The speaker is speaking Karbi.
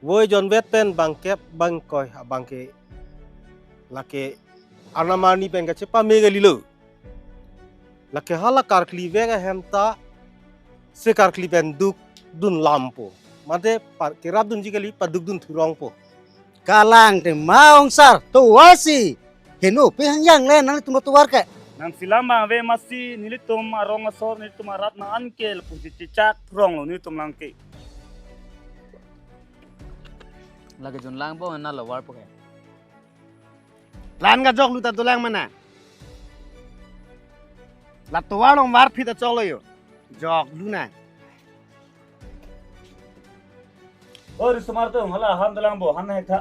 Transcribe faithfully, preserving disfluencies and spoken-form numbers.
Voi jonvet pen bangkep bangkoi abangke, lake arnam arni pen kachepame kalilo. Lake hala karkli vek ahem ta se karkli pen dukdun lampo. Mate par-, kerapdunji kali, padukdun thurongpo. Kalang te ma ong sar, tovar si. Heno pe hangjang le nangtum tovar ke. Nangsi lam abang ave masi nelitum arong asor nelitum arat nang an ke lapusi chechak thuronglo nelitum lang ke. Lake jun lang bo na lo var po ke. Lan kajoklu ta dolang mana. La tovar along var phit ta choklo yo. Joklu na. O risomar atum, hala han dolang bo, han hek tha.